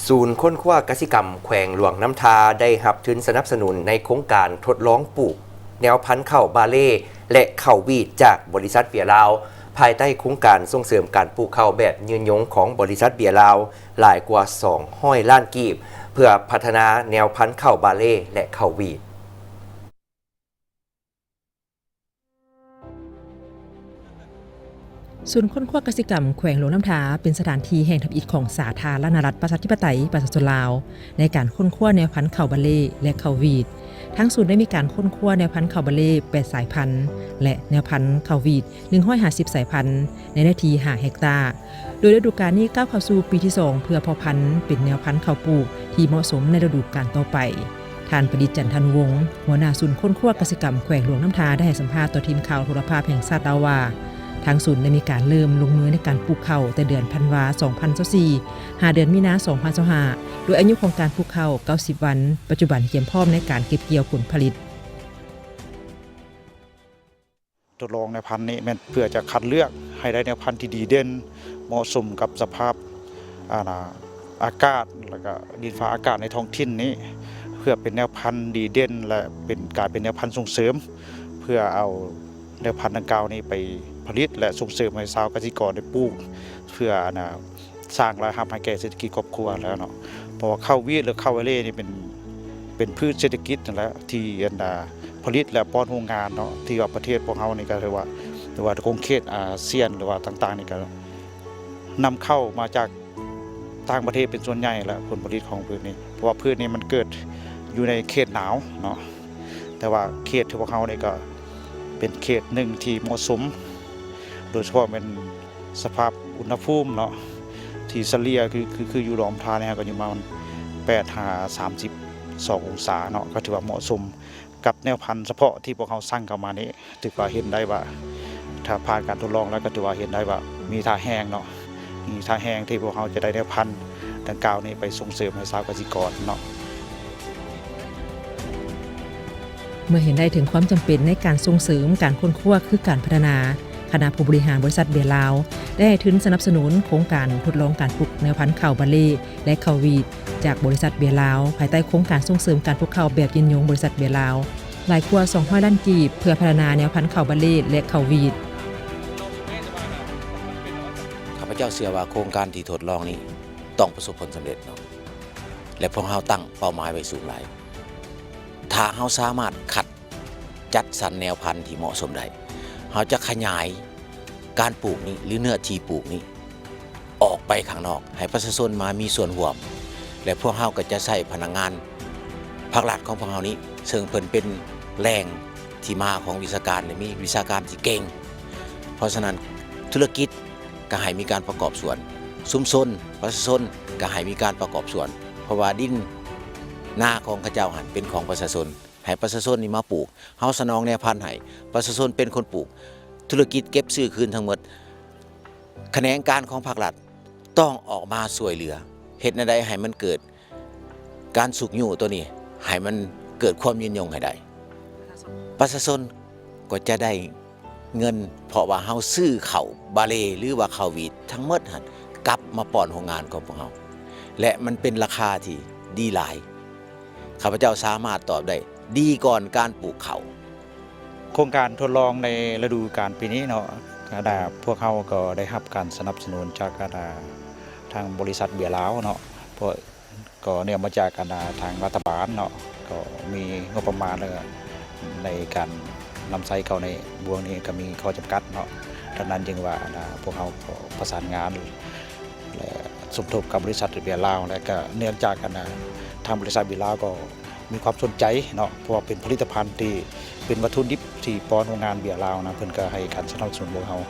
ສູນຄົ້ນຄວ້າກະສິກຳແຂວງຫຼວງນ້ຳທາ ໄດ້ຮັບທຶນສະໜັບສະໜູນໃນໂຄງການທົດລອງປູກແນວພັນເຂົ້າບາເລ່ ແລະ ເຂົ້າຫວີດ ຈາກບໍລິສັດເບຍລາວ ພາຍໃຕ້ໂຄງການສົ່ງເສີມການປູກເຂົ້າແບບຍືນຍົງຂອງບໍລິສັດເບຍລາວ ຫຼາຍກວ່າສອງຮ້ອຍລ້ານກີບ ເພື່ອພັດທະນາແນວພັນເຂົ້າບາເລ່ ແລະ ເຂົ້າຫວີດ. ສູນຄົ້ນຄວ້າກະສິກຳແຂວງຫຼວງນ້ຳທາ ເປັນສະຖານທີ່ແຫ່ງທຳອິດຂອງສາທາລະນະລັດປະຊາທິປະໄຕປະຊາຊົນລາວ ໃນການຄົ້ນຄວ້າແນວພັນເຂົ້າບາເລ່ ແລະ ເຂົ້າຫວີດ. ທາງສູນໄດ້ມີການຄົ້ນຄວ້າແນວພັນເຂົ້າບາເລ່ ແປດສາຍພັນ ແລະ ແນວພັນເຂົ້າຫວີດ ໜຶ່ງຮ້ອຍຫ້າສິບສາຍພັນ ໃນເນື້ອທີ່ຫ້າເຮັກຕາ. ໂດຍລະດູການນີ້ກ້າວເຂົ້າສູ່ປີທີສອງ ເພື່ອເພາະພັນເປັນແນວພັນເຂົ້າປູກທີ່ເໝາະສົມໃນລະດູການຕໍ່ໄປ. ທ່ານ ປະດິດ ຈັນທານຸວົງ ຫົວໜ້າສູນຄົ້ນຄວ້າກະສິກຳແຂວງຫຼວງນ້ຳທາ ໄດ້ໃຫ້ສຳພາດຕໍ່ທີມຂ່າວໂທລະພາບແຫ່ງຊາດລາວວ່າ, ທາງສູນໄດ້ມີການເລີ່ມລົງມືໃນການປູກເຂົ້າແຕ່ເດືອນທັນວາ ສອງພັນຊາວສີ່ ຫາເດືອນມີນາ ສອງພັນຊາວຫ້າ ໂດຍອາຍຸຂອງການປູກເຂົ້າ ເກົ້າສິບວັນ, ປັດຈຸບັນກຽມພ້ອມໃນການເກັບກ່ຽວຜົນຜະລິດ. ທົດລອງແນວພັນນີ້ແມ່ນເພື່ອຈະຄັດເລືອກໃຫ້ໄດ້ແນວພັນທີ່ດີເດັ່ນ ເໝາະສົມກັບສະພາບ ອາ ອາກາດ ແລ້ວກະດິນຟ້າອາກາດໃນທ້ອງຖິ່ນນີ້ ເພື່ອເປັນແນວພັນດີເດັ່ນ ແລະ ເປັນ ກາຍເປັນແນວພັນສົ່ງເສີມ ເພື່ອເອົາແນວພັນດັ່ງກ່າວນີ້ໄປຜະລິດ ແລະ ສົ່ງເສີມໃຫ້ຊາວກະສິກອນໄດ້ປູກ ເພື່ອ ອັນນ່າ ສ້າງລາຍຮັບໃຫ້ແກ່ເສດຖະກິດຄອບຄົວແລ້ວເນາະ. ເພາະວ່າເຂົ້າຫວີດ ຫຼື ເຂົ້າບາເລ່ນີ້ເປັນ ເປັນພືດເສດຖະກິດນັ້ນແຫຼະ ທີ່ ອັນນ່າ ຜະລິດ ແລະ ປ້ອນໂຮງງານເນາະ ທີ່ວ່າປະເທດພວກເຮົານີ້ກໍຖືວ່າ ຫຼືວ່າຂົງເຂດອາຊຽນ ຫຼືວ່າຕ່າງໆນີ້ ກໍນຳເຂົ້າມາຈາກຕ່າງປະເທດເປັນສ່ວນໃຫຍ່ແຫຼະ ຜົນຜະລິດຂອງພືດນີ້ ເພາະວ່າພືດນີ້ມັນເກີດຢູ່ໃນເຂດໜາວເນາະ. ແຕ່ວ່າເຂດທີ່ພວກເຮົານີ້ກໍເປັນເຂດໜຶ່ງທີ່ເໝາະສົມ ໂດຍສະເພາະແມ່ນ ສະພາບອຸນຫະພູມເນາະ ທີ່ສະເລ່ຍຄື ຄື ຄືຢູ່ຫຼວງນ້ຳທານີ້ ກໍຢູ່ປະມານແປດຫາສາມສິບສອງອົງສາເນາະ ກໍຖືວ່າເໝາະສົມກັບແນວພັນສະເພາະທີ່ພວກເຮົາສັ່ງເຂົ້າມານີ້ ຖືວ່າເຫັນໄດ້ວ່າ ຖ້າຜ່ານການທົດລອງແລ້ວ ກໍຖືວ່າເຫັນໄດ້ວ່າມີທ່າແຮງເນາະ ມີທ່າແຮງທີ່ພວກເຮົາຈະໄດ້ແນວພັນດັ່ງກ່າວນີ້ໄປສົ່ງເສີມໃຫ້ຊາວກະສິກອນເນາະ. ເມື່ອເຫັນໄດ້ເຖິງຄວາມຈຳເປັນໃນການສົ່ງເສີມການຄົ້ນຄວ້າຄືການພັດທະນາ, ຄະນະຜູ້ບໍລິຫານບໍລິສັດເບຍລາວ ໄດ້ໃຫ້ທຶນສະໜັບສະໜູນໂຄງການທົດລອງການປູກແນວພັນເຂົ້າບາເລ່ ແລະ ເຂົ້າຫວີດ ຈາກບໍລິສັດເບຍລາວ ພາຍໃຕ້ໂຄງການສົ່ງເສີມການປູກເຂົ້າແບບຍືນຍົງບໍລິສັດເບຍລາວ ຫຼາຍກວ່າສອງຮ້ອຍລ້ານກີບ ເພື່ອພັດທະນາແນວພັນເຂົ້າບາເລ່ ແລະ ເຂົ້າຫວີດ. ຂ້າພະເຈົ້າເຊື່ອວ່າໂຄງການທີ່ທົດລອງນີ້ຕ້ອງປະສົບຜົນສຳເລັດເນາະ ແລະ ພວກເຮົາຕັ້ງເປົ້າໝາຍໄວ້ສູງຫຼາຍ. ຖ້າເຮົາສາມາດຄັດ ຈັດສັນແນວພັນທີ່ເໝາະສົມໄດ້, ເຮົາຈະຂະຫຍາຍການປູກນີ້ ຫຼື ເນື້ອທີ່ປູກນີ້ອອກໄປຂ້າງນອກ ໃຫ້ປະຊາຊົນມາມີສ່ວນຮ່ວມ ແລະ ພວກເຮົາກໍຈະໃຊ້ພະນັກງານພາກລັດຂອງພວກເຮົານີ້ ເຊິ່ງເພິ່ນເປັນແຫຼ່ງທີ່ມາຂອງວິຊາການ ແລະ ມີວິຊາການທີ່ເກັ່ງ. ເພາະສະນັ້ນ ທຸລະກິດກໍໃຫ້ມີການປະກອບສ່ວນ, ຊຸມຊົນ ປະຊາຊົນກໍໃຫ້ມີການປະກອບສ່ວນ ເພາະວ່າດິນນາຂອງເຂົາເຈົ້າຫັ້ນເປັນຂອງປະຊາຊົນ. ໃຫ້ປະຊາຊົນນີ້ມາປູກ, ເຮົາສະໜອງແນວພັນໃຫ້, ປະຊາຊົນເປັນຄົນປູກ, ທຸລະກິດເກັບຊື້ຄືນທັງໝົດ. ຂະແໜງການຂອງພາກລັດຕ້ອງອອກມາຊ່ວຍເຫຼືອ, ເຮັດແນວໃດໃຫ້ມັນເກີດການຊຸກຍູ້ໂຕນີ້, ໃຫ້ມັນເກີດຄວາມຍືນຍົງໃຫ້ໄດ້. ປະຊາຊົນກໍຈະໄດ້ ເງິນ ເພາະວ່າເຮົາຊື້ເຂົ້າບາເລ່ ຫຼືວ່າເຂົ້າຫວີດທັງໝົດຫັ້ນ ກັບມາປ້ອນໂຮງງານຂອງພວກເຮົາ ແລະ ມັນເປັນລາຄາທີ່ດີຫຼາຍ. ຂ້າພະເຈົ້າສາມາດຕອບໄດ້ດີກ່ອນການປູກເຂົ້າ. ໂຄງການທົດລອງໃນລະດູການປີນີ້ເນາະ, ກະໄດ້ ພວກເຮົາກໍໄດ້ຮັບການສະໜັບສະໜູນຈາກ ກະໄດ້ ທາງບໍລິສັດເບຍລາວເນາະ, ເພາະ ກໍເນື່ອງມາຈາກ ອັນ ທາງລັດຖະບານເນາະ ກໍມີງົບປະມານ ແລ້ວກໍໃນການນຳໃຊ້ເຂົ້າໃນບ່ວງນີ້ກໍມີຂໍ້ຈຳກັດເນາະ. ດັ່ງນັ້ນຈຶ່ງວ່າ ອັນ ພວກເຮົາກໍປະສານງານ ແລະ ສົມທົບກັບບໍລິສັດເບຍລາວ ແລະ ກໍເນື່ອງຈາກ ອັນ ທາງບໍລິສັດເບຍລາວກໍມີຄວາມສົນໃຈເນາະ ເພາະວ່າເປັນຜະລິດຕະພັນທີ່ເປັນວັດຖຸດິບທີ່ປ້ອນໂຮງງານເບຍລາວນະ, ເພິ່ນກໍໃຫ້ການສະໜັບສະໜູນພວກເຮົາ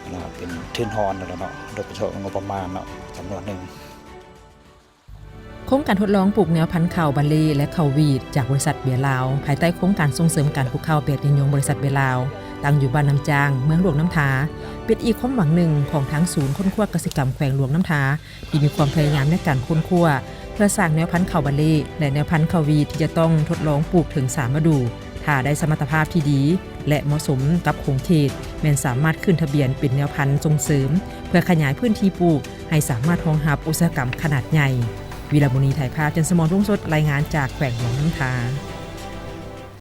ອັນ ເປັນທຶນຮອນແລ້ວເນາະ ໂດຍປະເພາະງົບປະມານເນາະ ຈຳນວນໜຶ່ງ. ໂຄງການທົດລອງປູກແນວພັນເຂົ້າບາເລ່ ແລະ ເຂົ້າຫວີດ ຈາກບໍລິສັດເບຍລາວ ພາຍໃຕ້ໂຄງການສົ່ງເສີມການປູກເຂົ້າແບບຍືນຍົງບໍລິສັດເບຍລາວ ຕັ້ງຢູ່ບ້ານນ້ຳຈ້າງ ເມືອງຫຼວງນ້ຳທາ ເປັນອີກຄວາມຫວັງໜຶ່ງຂອງທາງສູນຄົ້ນຄວ້າກະສິກຳແຂວງຫຼວງນ້ຳທາ ທີ່ມີຄວາມພະຍາຍາມໃນການຄົ້ນຄວ້າ ເພື່ອສ້າງແນວພັນເຂົ້າບາເລ່ ແລະ ແນວພັນເຂົ້າຫວີດ ທີ່ຈະຕ້ອງທົດລອງປູກເຖິງສາມລະດູ ຖ້າໄດ້ສະມັດຕະພາບທີ່ດີ ແລະ ເໝາະສົມກັບຂົງເຂດ ແມ່ນສາມາດຂຶ້ນທະບຽນເປັນແນວພັນສົ່ງເສີມ ເພື່ອຂະຫຍາຍພື້ນທີ່ປູກ ໃຫ້ສາມາດຮອງຮັບອຸດສາຫະກຳຂະໜາດໃຫຍ່. ວິລະມຸນີ ຖ່າຍພາບ, ຈັນສະໝອນ ວົງສົດ ລາຍງານຈາກແຂວງຫຼວງນ້ຳທາ.